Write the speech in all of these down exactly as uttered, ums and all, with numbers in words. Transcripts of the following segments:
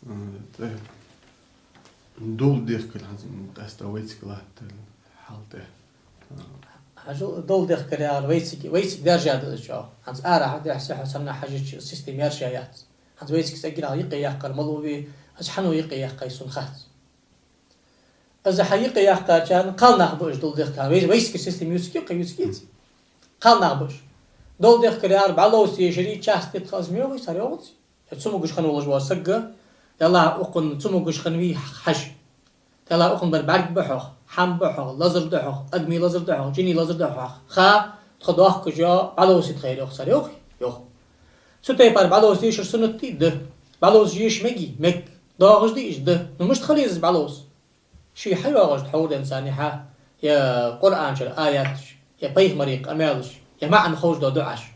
ТӀаккха дола дехкар хӀанз къаьстта вайцига латтар хьал тӀа. Хьажал, дола дехкар яхар вайцига, вайцига даьржа да из чӀоагӀа. ХӀанз арахьа дехьа-сехьа санна хьажача система яьржа яц. ХӀанз вайцига цӀаггара юкъе яьккхар малув, из хьан юкъе яьккхай сона хац. Из хьа юкъе яьккхачарна кхалнах ба уж, дола дехкар. Вай, вайцига система ювцаргья, ювцаргьяц. Кхалнах ба уж. Дола дехкар яхар бӀаьловса дешари, части тха аз мегаш, цар йоагӀац. Е цамогаш хинна волаш вола саг, Далла укхун цамогаш хиннавий хьажа. Далла укхун бар бӀарг ба хьох, хӀама ба хьох, лазар да хьох, адамий лазар да хьох, жиний лазар да хьох. Ха, тхо дохкаш я, бӀаьловса тхайра йоах цар, йоах, йоах. Цу тайпара бӀаьловса дешар суннат дий? Да. БӀаьловса деша мегий? Мег. ДоагӀаш дий уж? Да. Ну, мишта хила еза из бӀаьловса? Ше хьайоагӀаш да хьовр денз царна хьа, е Къуръан чура аяташ, е пайхамара къамаьлаш, е маӀан ховш дола дуӀаш.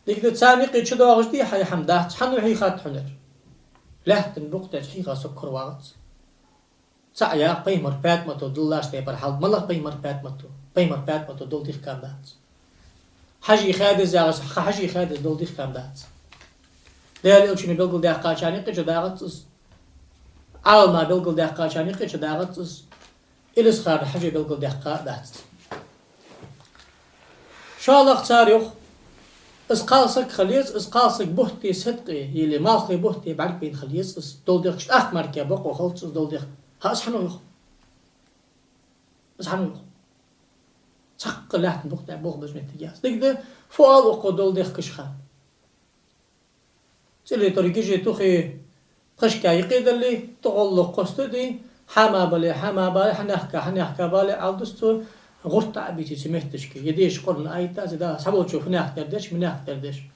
Дика да, царна юкъе чудоагӀаш дий хьа, е хӀама дац, хьан ва хьийхад хьона ер? Лаьттан букъ тӀа хьийха саг кора вагӀац. ЦаӀ я пайхамара ПаьтӀмата дуллаш тайпара хьал, малагӀа пайхамара ПаьтӀмата? Пайхамара ПаьтӀмата дола дехка дац. Хьажий хаьдеза яхаш, ха хьажий хаьдеза дола дехка дац. Даьла Элчано белгалдаьккхачарна юкъе чудагӀац из. Ӏалама белгалдаьккхачарна юкъе чудагӀац из. Илисхара Хьажо белгалдаьккха а дац из. ШоллагӀа цар йоах, из кхалсаг хила еза, из кхалсаг бутте седкъе, или малхе бутте бӀаргабайна хила еза из, дола дехкаш тӀаккха мара бокъо хилац из дола дехк. ХӀа, из хьан ва йоах? Из хьан ва йоах? Цхьаккха лаьттан букъ тӀа болх беш моттиг яц. Дика да, фу оал укхо дола дехкашка? ЦӀиле тӀара гижи тухий, пхашка юкъе дале, тӀагӀолла кхоста дий, хӀама бале, хӀама бале, хьанехка, хьанехка бале, Ӏалдус цо, гӀурт а бийци цу метташка. Е деша Къуръан аят, е да, цхьаболчо фуннахьа дер деш, миннахьа дер деш.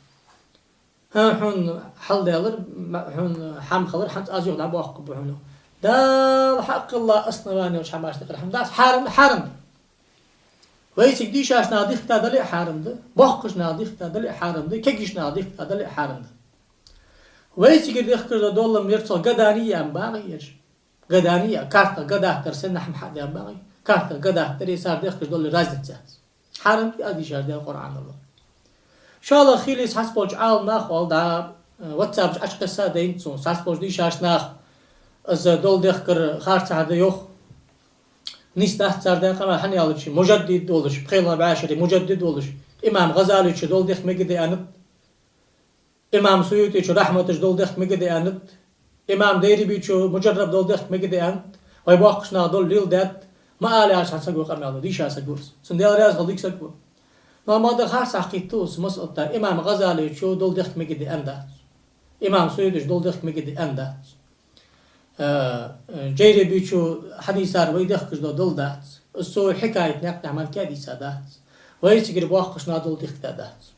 ХӀа, хьона хьалдаьлар, ма-, хьона хӀама хилар, хӀанз аз юха дӀабоаккхаргба хьона. Дала хьакхелла основани йолча хӀамашта юкъера хӀама дац, хьарам да, хьарам да. Вайцига дийшача наха дихка дале а хьарам да, боккхача наха дихка дале а хьарам да, кегийча наха дихка дале а хьарам да. Вайцигара дехкаш дола дола мара цох гадание аьнна багӀий ераш. Гадание, картах гадат дар санна хӀама хьа а даьнна багӀий, картах гадат дари цар дехкаш долари разница яц. Хьарам да аз дийшар Даьла Къуръанал. ШоллагӀа хилийца хьаьсболча Ӏаламнаха оал да, э, WhatsApp чу Ӏочукхесса а дайна цун, хьаьсболча дийшача наха, из дола дехкар харцахьа да йоах. Нийса дац цар даь къамаьл, хӀана аьлча, мужаддид волаш, пхелагӀа бӀаь шера мужаддид волаш, имам ГӀазалечо дола дехка мегаргда аьннад, имам СуютӀечо рахьматаш дола дехка мегаргда аьннад, имам Дайрабечо муджарраб дола дехка мегаргда аьннад, вай боккхача наха дола леладаьд, ма ала яхаш хьа саг ва къамаьл, дийша саг ва из. Цун Даьла раьза хилва, дика саг ва. Но ма да харцахьа кхийтта из масала, имам ГӀазалечо дола дехка мегаргда аьннадац. Имам СуютӀечо дола дехка мегаргда аьннадац. Э, э, Джайрабичо хьадийцар вай дехкаш дола дола дац. Из цо хьикаят наькъа тӀа мара дийца дац. Вайцигара боккхача наха дола дехка дац.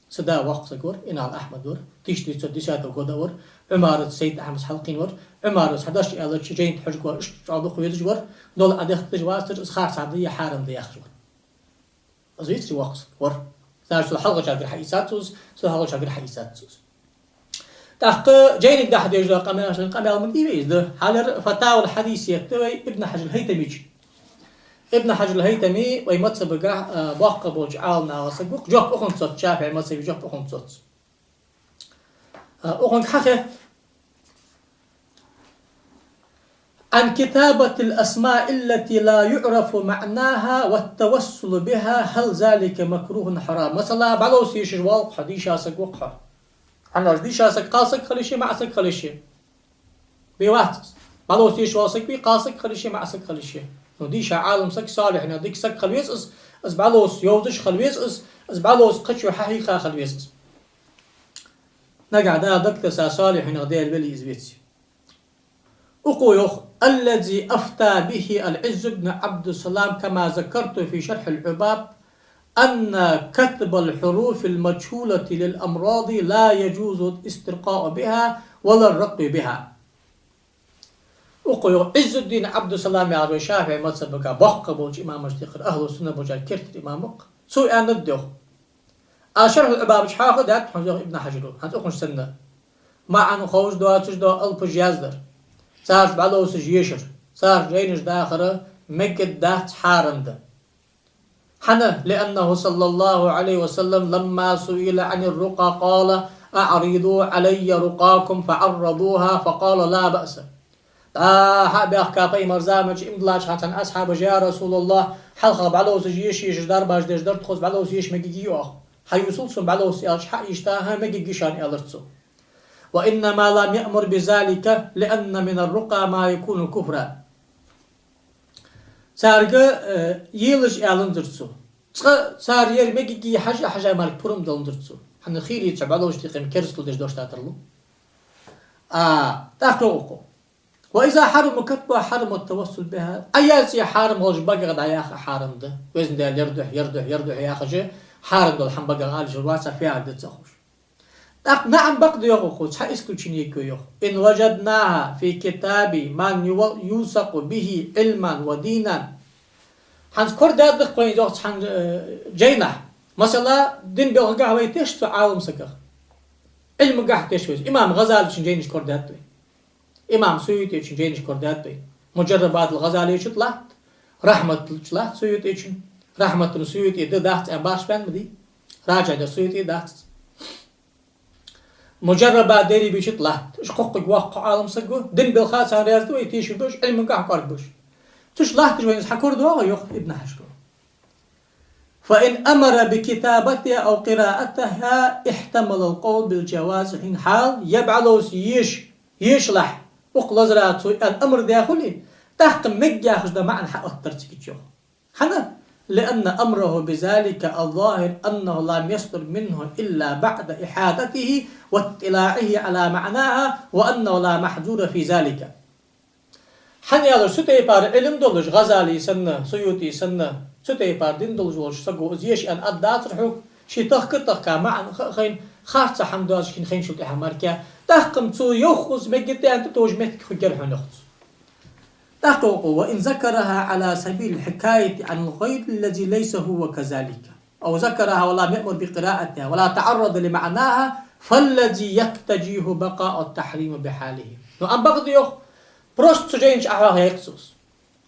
Са да воккха саг вар, Инал Ахьмад вар, тысяча девятьсот десятого года вар, Ӏумараца Сайд-Ахьмада хьалкхийна вар, Ӏумараца хьадош аьлча, жайнат хьожаргвар, иштта чӀоагӀа дукха везаш вар, дола Ӏа дехкаш вацар, из харцахьа да е хьарам да яхаш вар. Из вицри воккха саг вар. Значит, цул хьалхарчаргара хьаийцад цо из, цул хьалхарчаргара хьаийцад цо из. ТӀаккха жайнага дахьа дезаш дола къамаьл, къамаьл ма дий вай из, да. Хьалхара Фатавал Хьадисият да вай Ибн Хьажар ХӀайтамича. Ибн Хьажар ХӀайтами вай мазхӀабагахь, а, боккха болча Ӏаламнаха саг ва, жоп укхунна соц, ШафиӀий мазхӀаба жоп укхунна соц. А, укхунга хьахет: عن كتابة الأسماء التي لا يعرف معناها والتوسل بها، هل ذلك مكروه أم حرام؟ Масала, бӀаьловса дешаш вола хьо, дийша саг ва хьо. ХӀана аьлча дийша саг кхалсаг хила йиш я, маӀа саг хила йиш я? Бе вац из. БӀаьловса дешаш вола саг вий, кхалсаг хила йиш я, маӀа саг хила йиш я? Ну, дийша Ӏалам саг, салихьина дика саг хила веза из, из бӀаьловса йовзаш хила веза из, из бӀаьловса кхычо хьахьийха хила веза из. Нагахь Дала дагатесса салихьинех Даьла вели из веце. Укхо йоах: الذي أفتى به العز بن عبد السلام كما ذكرت في شرح العباب أن كتب الحروف المجهولة للأمراض لا يجوز الاسترقاء بها ولا الرقي بها. Укхо йоах, Ӏиззуддин Ӏабдуссалам яхаш вай ШафиӀий мазхӀабагахь боккха болча имамашта юкъера, ахӀлу сунна болчар керттера имам ва-кх. Цо аьннад йоах: аз Шархьул Ӏубаб чу хьоахадаьд хьона, йоах Ибн Хьажаро, хӀанз укхунаш санна, маӀан ховш доацаш дола алапаш яздар, царца бӀаьловсаш ешар, царца жайнаш дахар мегаргдац, хьарам да. ХӀана? لأنه صلى الله عليه وسلم لما سئل عن الرقى قال: «أعرضوا علي رقاكم فعرضوها فقال لا بأس». ДӀа-хьа баьхка пайхамара заман чу иман диллача хана цхьан асхьабаша: «Я РасулаллахӀ, хьалхагӀа бӀаловсаш еш-еш дарбаш деш дар тхо, бӀаловса еш мегаш я оаха. Хьаюсал сона бӀаловса», аьлча, хьаийшта: «ХӀа, мегаш я шоана», аьлар цо. «وإنما لم يأمر بذلك لأن من الرقى ما يكون كفرا». Царга, э, елаш аьннадар цо. Цкъа цар ер мегаш я хьажа, хьажа мара пурам даьннадар цо. ХӀана аьлча хийла цо бӀаловсаш дийкъа керастал деш дош датарлу. А, тӀаккха йоах укхо: «وإذا حرم كتبها حرم التوسل بها». Ӏа яздеш хьарам хилча багах дӀаяха хьарам да. Везан Даьла, ер духьа, ер духьа, ер духьа яхаш, хьарам дола хӀама багах ала йиш яр вац, фиар да ца ховш. ТӀаккха наӀам, бакъда, йоах укхо, цхьа исключение йоах: «إن وجدناها في كتاب من يو-، يوثق به علما ودينا». ХӀанз корадаьд-кх вайна из, йоах, цхьан, э, жайнахьа. Масала, дин белхагахьа вай теш цу Ӏалам сагах. Ӏилмагахьа теш вай. Имам ГӀазалечун жайнаш корадаьд вай. Имам СуютӀечун жайнаш корадаьд вай. Муджаррабатул ГӀазалечун тӀа латт, Рахьматулчун латт СуютӀечун, Рахьматун СуютӀе да, дац аьнна башха бен ма дий. РаджихӀ дар СуютӀе дац. Муджаррабат Дерибечун тӀа латт. Уж кхоккхе воккха Ӏалам саг ва. Дин белха царна раьза да вай, тешаш ба уж, Ӏилмагахьа кӀоарга ба уж. Цу чу латташ вайна из хьакорадоагӀа, йоах Ибн Хьажара. «فإن أمر بكتابتها أو قراءتها احتمل القول بالجواز». Хьал, е бӀаловса еш, ешалахь укх лазара цо аьнна амар даь хуле, тӀаккха мег яхаш да маӀан хьаоттар цига, йоах. ХӀана? «لأن أمره بذلك الظاهر أنه لم يصدر منه إلا بعد إحاطته واطلاعه على معناها، وأنه لا محظور في ذلك». ХӀана аьлча, цу тайпара Ӏилма долаш, ГӀазали санна, СуютӀи санна, цу тайпара дин долаш волча саго из еш аьнна аргдацар хьога, ше тахка-тахка маӀан ха а хайна, харца хӀама доацаш хинна хайначул тӀехьагӀа мара. ТӀаккха-м цо йоах из мегаргда аьнна тӀатовжа моттиг хургьяр хьона, йоах цо. ТӀаккха йоах укхо: «وإن ذكرها على سبيل الحكاية عن الغير الذي ليس هو كذلك. أو ذكرها ولم يأمر بقراءتها ولا تعرض لمعناها، فالذي يتجه بقاء التحريم بحاله». Ну, ам бакъда, йоах, просто цу жайна чу Ӏахьоахаяьй-кх цо из.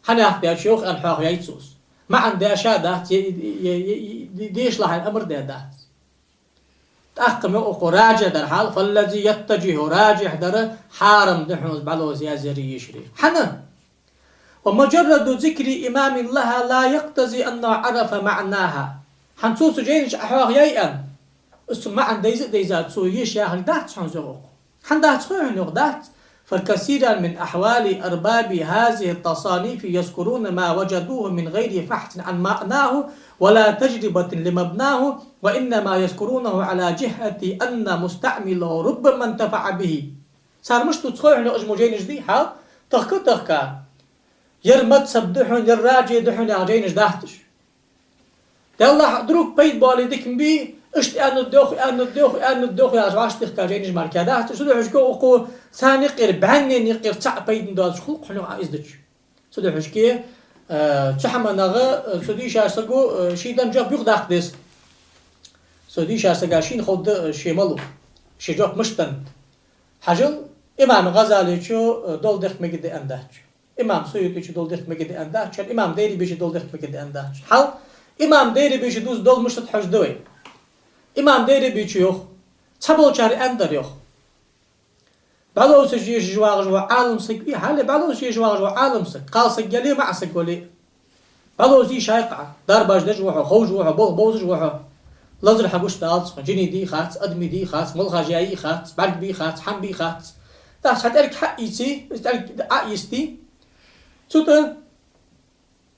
ХӀана аьлча, йоах, аьнна хьоахаяьй цо из. МаӀан деш а дац, е, е, е, е, е, дешалахь аьнна амар даь дац. ТӀаккха-м, йоах укхо, раджихӀ дар хьал, «فالذي يتجه», раджихӀ дар, хьарам да хьона из бӀаловса язъяри ешари. ХӀана? «ومجرد ذكر إمام لها لا يقتضي أنه عرف معناها». ХӀанз цо цу жайна чу Ӏахьоахаяьй аьнна, из цун маӀан дайза а дайза, цо еш яхилга дац хьона из, йоах укхо. ХӀана дац хой хьона, йоах, дац. «فكثيرا من أحوال أرباب هذه التصانيف يذكرون ما وجدوه من غير فحص عن معناه ولا تجربة لمبناه، وإنما يذكرونه على جهة أن مستعمله ربما انتفع به». Цар мишта дувц хой хьона, йоах, уж мо жайнаш дий хьал, тахка-тахка, ер мазхӀаб да хьона, ер раджихӀ да хьона яха жайнаш дац уж. Деллахь, друг пайда боале дика ма бий, иштта аьннад, йоах, аьннад, йоах, аьннад, йоах яхаш, вӀаштӀехьа жайнаш мара дац уж. Цудухьа-кх, йоах укхо, царна юкъера, бӀаьннена юкъера цаӀ пайдана доацаш хул-кх хьона, йоах, Ӏа из дича. Цудухьа-кх, э, цу хӀаманга, э, цу дийшача саго, э, ший денна жоп юхадаккха деза. Цу дийшача сага шийна ховргда, э, ше малув, ший жоп мишта деннад. Хьажал, имам ГӀазалечо, э, дола дехка мегаргда аьнна дац шоана. Имам СуютӀечо дола дехка мегаргда аьнна дац шоана, имам Дерибечо дола дехка мегаргда аьнна дац шоана. Хьал, имам Дерибечо дувзадола мишта да хьожаргда вай. Имам Дерибечо йоах, цхьаболчар аьннадар, йоах. БӀаловсаш ешаш вагӀаш вола Ӏалам саг вий хьал, е бӀаловсаш ешаш вагӀаш вола Ӏалам саг, кхалсаг яле а, маӀа саг вале а, бӀаловса йийшай-кх Ӏа, дарбаш деш ва хьо, ховш ва хьо, болх бовзаш ва хьо. Лазар хьагуш далац хьона, жиний дий хац, адамий дий хац, малхаш яй хац, бӀарг бий хац, хӀама бий хац. ТӀаккха цхьа тӀерг хьаийце, из тӀерг Ӏа а йисте, цу тӀа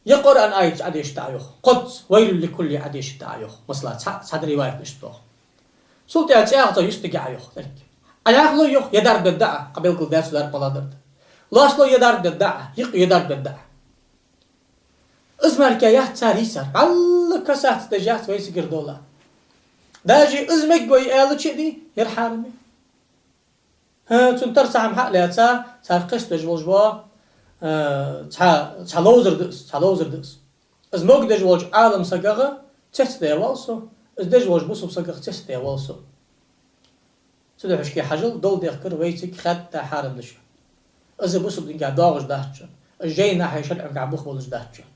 е Къуръан аяташ Ӏадешаргда Ӏа, йоах. Кхозза «ويل لكل» Ӏадешаргда Ӏа, йоах. Масала, цхьа, цхьадара риваяташ тӀа, йоах. Цул тӀехьагӀа цӀаьхха цо юстаргья Ӏа, йоах, тӀерг. Ӏа яхлой, йоах, е дарба дергда Ӏа, къа белгалдаьд цо дарба малагӀа дар да. Лоацлой, е дарба дергда Ӏа, юкъе, е дарба дергда Ӏа. Из мара яц цар йийцар. ВӀалла касаться деш яц вай цигара дола. Даже из мег вай аьлча а дий, ер хьарам я. ХӀа, цун тара цхьа хӀама хьа а лаьца, цар кхестадеш волаш вола, э, цхьа, цхьа ловзар да из, цхьа ловзар да из. Из могадеш волча Ӏалам сагах цецдаь воал со, из деш волча бусалба сагах цецдаь воал со. Цудухьа-кх хьажал, дола дехкар вайцига хатта хьарам да шоана. Из бусалба дингахьа доагӀаш дац шоана. Из жайнаши шарӀагахьи бух болаш дац шоана.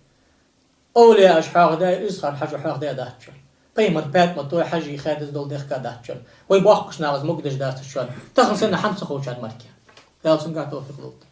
Овлияаша хьоахадаь, ирсхой хьажа хьоахадаь дац шоана. Пайхамара, ПаьтӀмата, Хьажий хадис дола дехка дац шоана. Вай боккхийча наха из могадеш дац шоана. Тахан санна хӀама ца ховчарна мара. Дала цунгахь товфикъ лолда.